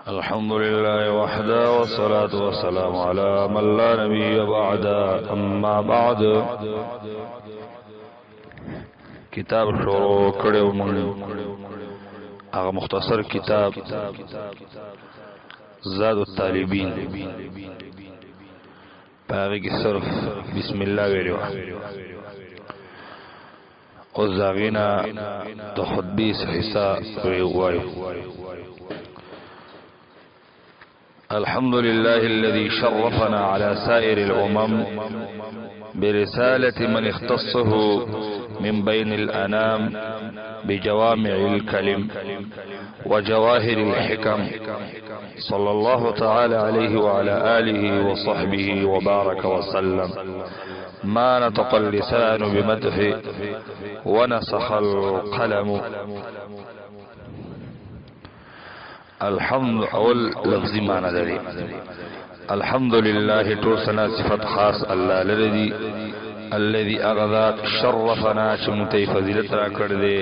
الحمد لله وحده والصلاة والسلام على من لا نبي بعد اما بعد. کتاب شروع کړو مونږ، هغه مختصر کتاب زاد الطالبین، پاغه کې صرف بسم الله ویلو او زاغینا د خطبه حصہ وایو. الحمد لله الذي شرفنا على سائر الأمم برسالة من اختصه من بين الأنام بجوامع الكلم وجواهر الحكم، صلى الله تعالى عليه وعلى آله وصحبه وبارك وسلم. ما نطق اللسان بمدحه ونسخ القلم. الحمد اول لفظي معنی لري. الحمد لله ټول سنا صفت خاص الله لري، الذي اغذات شرفنا چې مونږ ته فضیلت را کړ دې،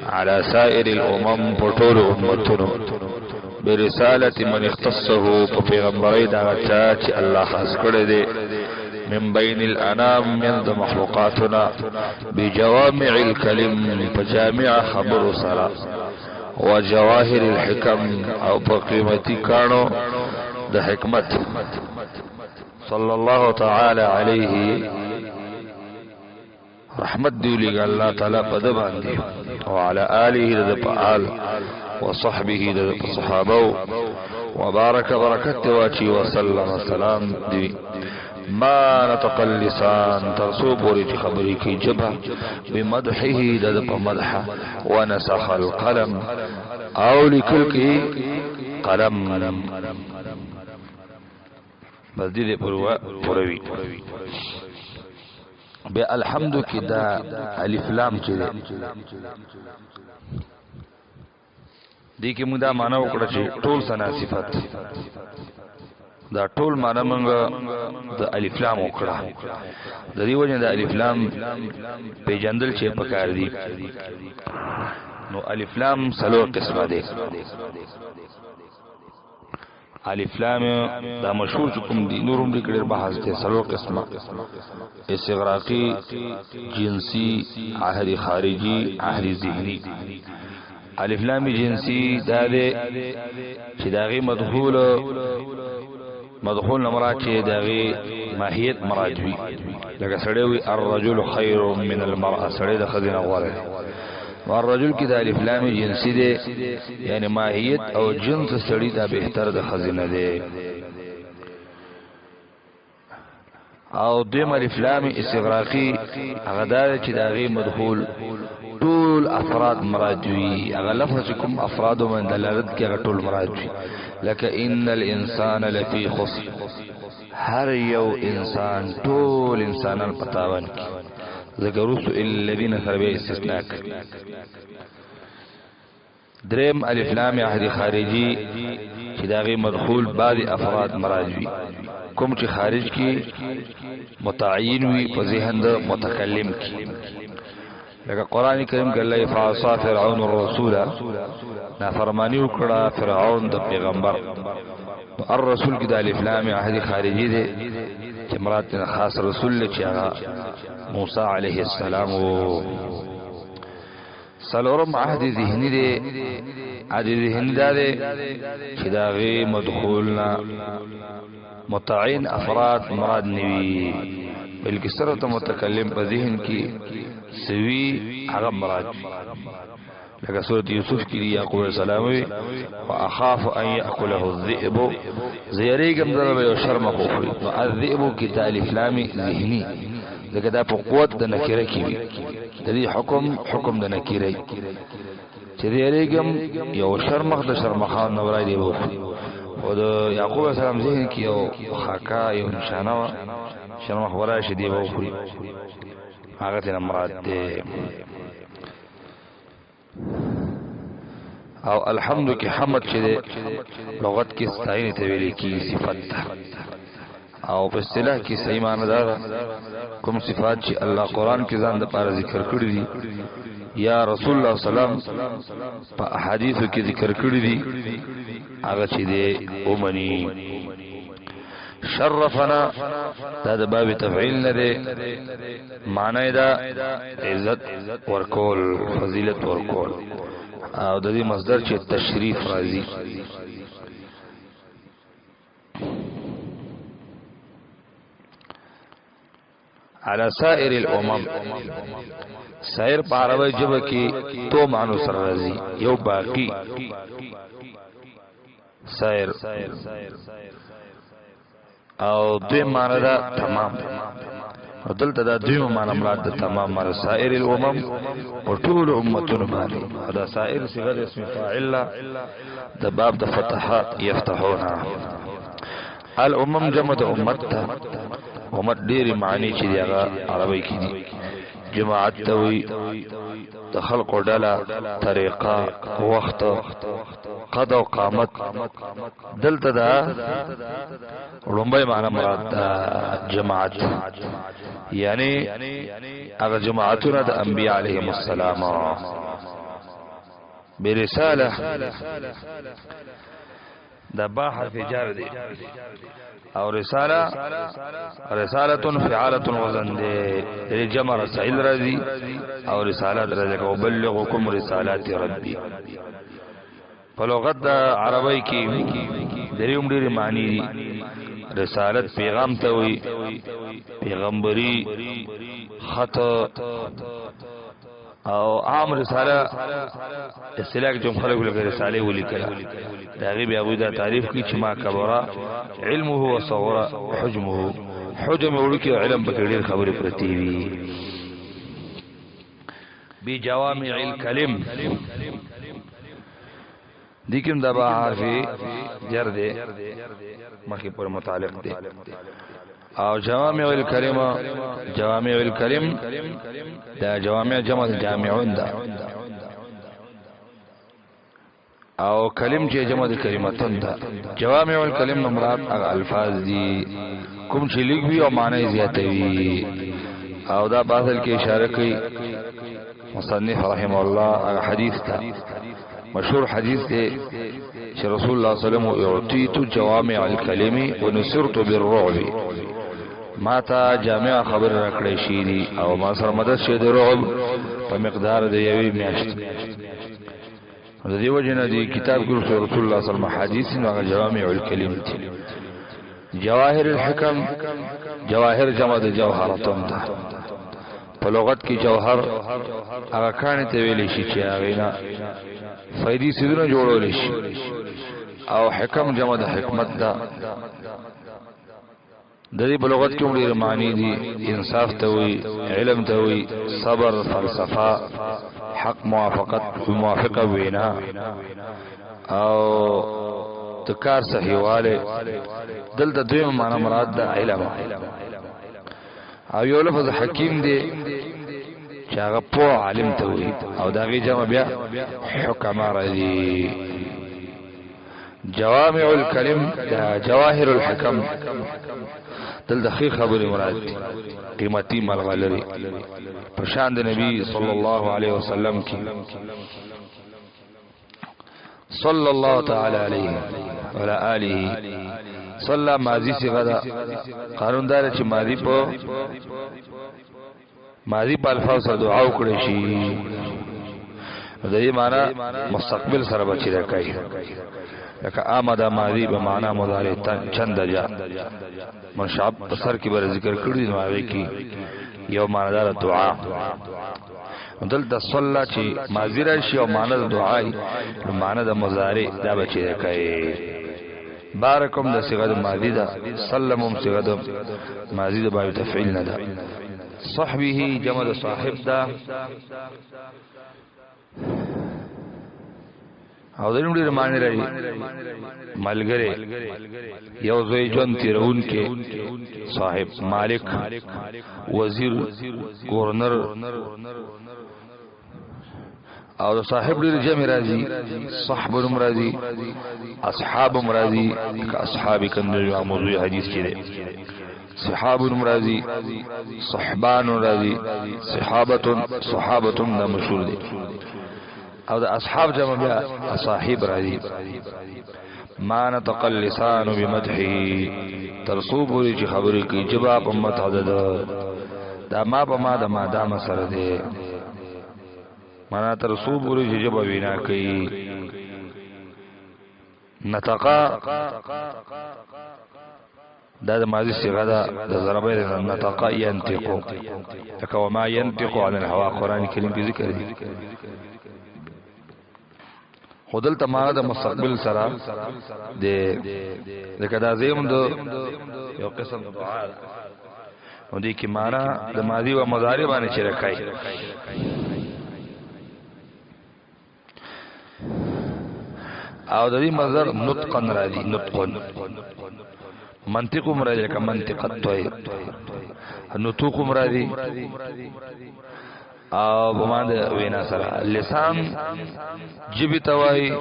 على سائر الامم په ټول امتونو، برسالت من اختصه په پیغمبري دا چا چې الله خاص کړی دی، من بین الانام من د مخلوقاتنا، بجوامع الكلم په جامع خبرو سره، وجواهر الحکم او په قیمتي کانو د حکمت، صلی الله تعالی علیه، رحمت دی لګ الله تعالی په د باندې، او علی آله د په آل، وصحبه د صحابه، وبارك برکت واچي، وسلم سلام دی. ما نطق اللسان ترسو پوری چې خبرې کی جبه، بمدحه د په مدح، ونسخ القلم او لیکل کی قلم. بس دې پوروي. بیا الحمد کې دا الف لام چې ده، دې کې موږ دا معنا وکړه چې ټول ثنا صفت، دا ټول معنا موږ د الف لام وکړه. د دې وجه د الف لام پیجندل چې پکار دي. نو الف لام څلور قسمه دي. الف لام دا مشهور کوم دي، نورم دي کړي بحث دي. څلور قسمه: استغراقی، جنسی، عهد خارجي، عهد ذهني. الف لام جنسی دا ده چې داغه مدخول، مدخول مراد چې داغه ماهیت مراد وي، لکه سړی وي الرجل خیر من المرأه، سړی د خزینه غوړي. والرجل کې د الف لام جنسی ده، یعنی ماهیت او جنس سړی دا بهتر د خزینه ده. او دیم الف لام استغراقی هغه دا چې داغه مدخول ټول افراد مراد وي، هغه لفظ کوم افراد من دلالت کې هغه ټول مراد وي، لکه ان الانسان لفی خسر، هر یو انسان، ټول انسانان پتاوان کې ذکر الذين سره استثناء. دریم الف لام عهد خارجي چې داغه مدخول بعض افراد مراد وي، کوم چې خارج کې متعین وي په ذهن د متکلم کې، لکه قران کریم کې الله فعصا فرعون الرسول، نافرمانی وکړه فرعون د پیغمبر. نو الرسول کې د الف لام عهد خارجي دی چې مراد خاص رسول چې هغه موسی علیه السلام. سلورم عهد ذهنی دی. عهد ذهنی دا دی چې دا غي مدخولنا متعین افراد مراد نوي، بلکې سره ته متکلم په ذهن کې سوي هغه مراد، لکه سورۃ یوسف کې یعقوب علیہ السلام وی واخاف ان یاکله الذئب، زیریګم در به یو شرم خو خوري. نو الذئب کې تالیف لام ذهنی، لکه دا په قوت د نکره کې وي، د دې حکم حکم د نکره چې یریګم یو شرمخ د شرمخان نورای دی وخوري. او د یعقوب علیہ السلام ذهن کې یو خاکا یو نشانه وا شرمخ ورای شي دی وخوري، هغه ته مراد دی. او الحمد کې حمد چې لغت کې ستاینه ته ویل کی، صفت ده. او په اصطلاح کې صحیح معنی دا کوم صفات چې الله قران کې ځان د پاره ذکر کړی دي یا رسول الله سلام په احادیثو کې ذکر کړی دي، هغه چې دی اومني. شرفنا دا د باب تفعیل نه دی، معنی دا عزت ورکول، فضیلت ورکول، او د دې مصدر چې تشریف راځي. على سائر الامم، سائر په عربی ژبه کې تو معنی سره راځي، یو باقی سائر او دوی معنی دا تمام. دلته دا دوی معنی مراد د تمام معنی سائر الامم او ټول امتونو باندې. دا سائر صيغه د اسم فاعل د باب د فتح یفتحونا. الامم جمع د امت ته، امت ډېری معنی چې دی هغه عربی کې دي، جماعت ته وي، د خلقو ډله، طریقه، وخت، قد او قامت. دلته دا لومبۍ معنی مراد ده جماعت، یعنی هغه جماعتونه د انبیاء علیهم السلام. برساله دا با حرف جر دی، او رساله رساله فعاله وزن دی، جمع رسائل راځي او رسالات راځي، او بلغکم رسالات ربي. په لغت د عربی کې دریوم ډېری معنی دي. رسالت پیغام ته وي، پیغمبري، خط، او عام رساله اصطلاح کې چې خلک لکه رساله ولیکله، دا غي بیا غوی دا تعریف کی چې ما کبره علمه وصغره حجمه، حجم وړو کې علم پکې ډېر خبرې پرتی وي. بجوامع الکلم دیکم دا با حرف جر دی، مخی پر متعلق دی. او جوامع الکلم، جوامع الکلم دا جوامع جمع جامعون دا، او کلم چې جمع د کلمتون ده. جوامع الکلم مراد هغه الفاظ دي کوم چې لیک وي او معنی زیاتوي. او دا په اصل کې اشاره کوي مصنف رحم الله هغه حدیث ته، مشهور حدیث دی چې رسول الله صلی الله علیه وسلم اعطیت جوامع الکلم ونصرت بالرعب، ما ته جامع خبر راکړې شي دي او ما سره مدد شي د رعب په مقدار د یوې میاشت. د دې وجه نه دی کتاب کې رسول الله صلی الله علیه وسلم حدیث نو هغه جوامع الکلم دي. جواهر الحکم، جواهر جمع د جوهرتون ده. په لغت کې جوهر هغه کانه ته ویل شي چې هغه نه فائدې سیدونه جوړول شي، او حکم جمع د حکمت ده. د دې په لغت کې ډېر معنی دي، انصاف ته وي، علم ته وي، صبر، فلسفه، حق، موافقت، موافقه وینا او تکار صحیحواله. دلته دویم معنی مراد ده علم. او یو لفظ حکیم دی چې هغه په عالم ته وي، او دا غي جمع بیا حکما راځي. جوامع الکلم دا جواهر الحکم دلته خې خبرې مراد دي، قیمتي ملغلري پرشان د نبی صلی الله علیه وسلم کې صلی الله تعالی علیه وعلى آله. صلی ماضی صيغه ده، قانون دار چې ماضی په ماضی په الفاظ سره دعا وکړي شي، د دې معنی مستقبل سره بچی راکای، لکه آمد ماضی به معنا مضارع چند جا منشعب په سر کې بر ذکر کړی، نو هغه کې یو معنی دار دعا. دلته صلی چې ماضی راشي او معنی د دعای، نو معنی د مضارع دا بچی راکای. بارکم د صيغه د ماضی ده، سلمم صيغه د ماضی د باب تفعیل نه ده. صحبه جمع د صاحب ده، او د ډېر معنی لري، ملګری، یو ځای ژوند تیرون کې، صاحب، مالک، وزیر، گورنر. او صاحب ډیر جمع راځي، صحب نوم راځي، اصحاب راځي، اصحاب کندو موضوع حدیث کې ده. صحاب مرادی، صحبان مرادی، صحابه، صحابه دا مشهور دي. او د اصحاب جمع بیا اصاحب راځي. ما نطق اللسان بمدحه، ترسو پوری چې خبرې کوي جواب په مدح ده. دا ما په ما د ما دام سره ده، معنا ترسو پوری چې جواب وینا کوي. نطقا دا د ماضی صيغه ده د ضربه ده، نطق ينطق، لکه وما ينطق عن الهوا قران کریم کې ذکر دي. خودل ته معنا د مستقبل سره د لکه دا زیم د یو قسم دعا ده، نو دې کې معنا د ماضی او مضارع باندې چې راکای. او د دې مصدر نطقا را دي، نطقا منطق مرادي، لکه منطق الطير، نطق مرادي. او په مان د وینا سره لسان جبی توای،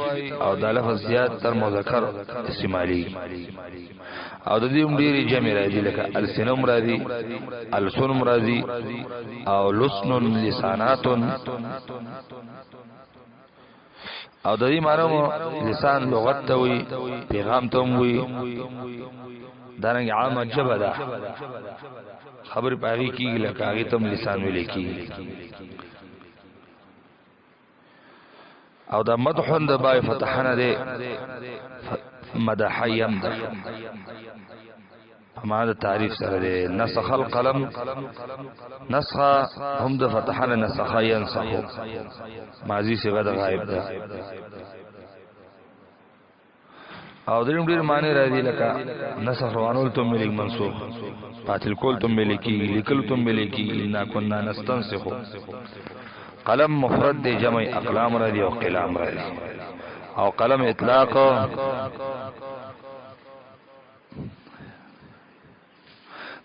او دا لفظ زیات تر مذکر استعمالي. او د دې ډېری جمع راځي، لکه السنم راځي، السنم راځي، او لسن لسانات. او د دې معنی لسان لغت ته وي، پیغام ته وي. دارنګ عامه جبه ده، خبر پاغي کیږي، لکه هغه تم لسان ویل کیږي. او دا مدح د بای فتحنه ده، مدح يمدح ما د تعریف سره ده. نسخ القلم، نسخ هم د فتحنه، نسخ ينسخ، ماضی صيغه د غائب ده. او دریم ډیر معنی راځي، لکه نسخ روانول ته ملي، منسوخ باطل کول ته ملي کی، لیکل ته ملي کی. ان كنا نستنسخ. قلم مفرد دی، جمع اقلام راځي او قلم راځي. او قلم اطلاق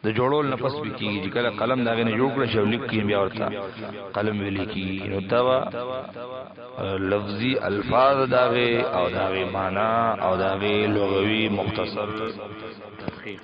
د جوړول نه پس به کیږي، چې کله قلم داغه نه جوړ کړ شو لیک کې بیا ورته قلم ویل کیږي. نو دا لفظي الفاظ داغه او داغه معنا او داغه لغوي مختصر تحقیق.